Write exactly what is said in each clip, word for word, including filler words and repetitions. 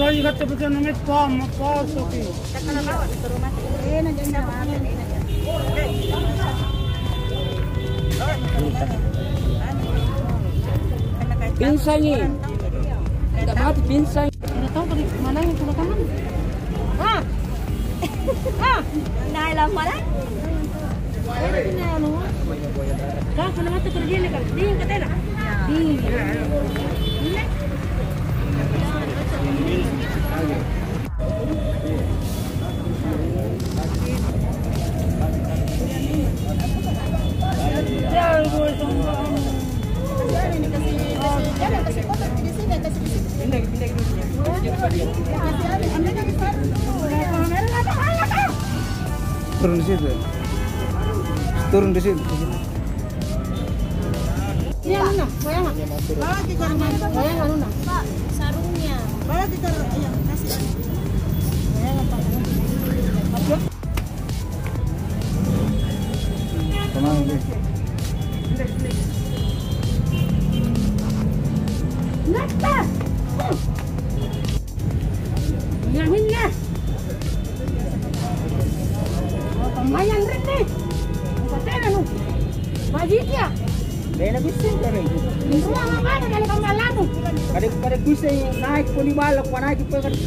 Lagi kata pesan namanya pam, apa sopi? Pingsangi. Tidak mati pingsangi. Tidak tahu tadi mana yang sudah kanan. Ah. Ah. Nah, lama lah. Kang, kena mata kerja ni, Kang. Dingin katanya. Dingin. Turun di situ. Turun di situ. Ini anuna, goyang. Bagi karena goyang anuna. Pak, sarungnya. Bagi karena, iya, kasih. Tenang, Bli. Nata. Minna, minna. Pammayan rinni. Buka tena nu. Bajikya. Bena bisa kare. Minrua mamana kali pammalanu. Kada, kada bisa naik poni balok, panaik pun kada.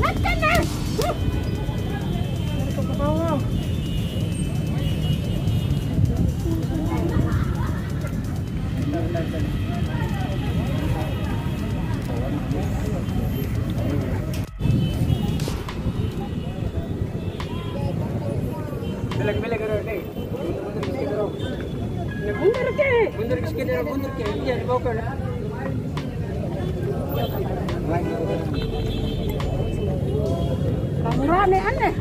Lakken na. Mundur ke. Mundur ke, mundur ke. Iya, dibawa ke. Kamu rame aneh.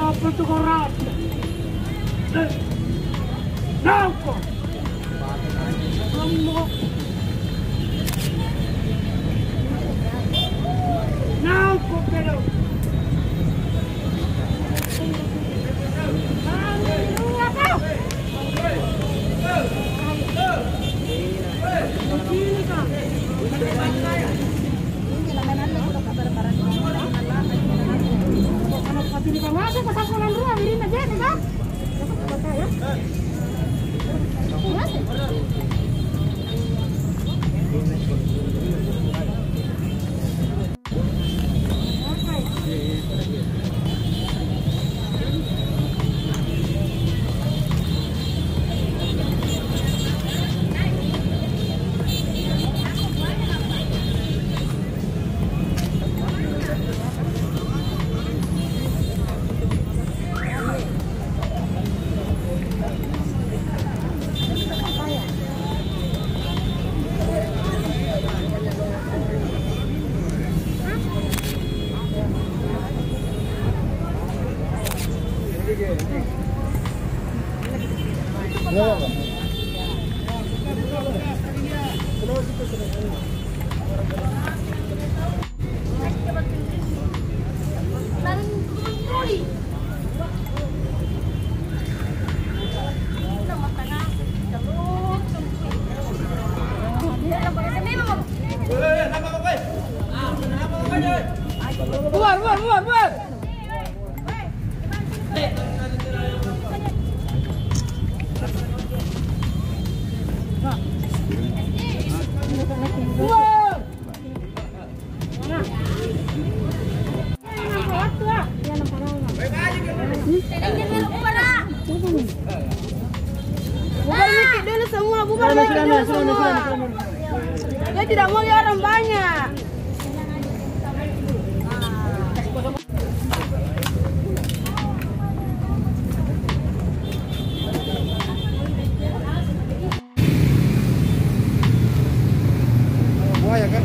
Apa tu kau rasa? Nauko. Nauko, pero. Keluar, keluar, keluar, keluar. Keluar. Bubar mikir dulu semua, bubar mikir dulu semua. Dia tidak mau lihat orang banyak. Buaya kan?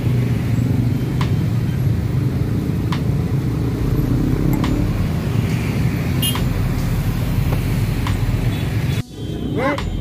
Eh,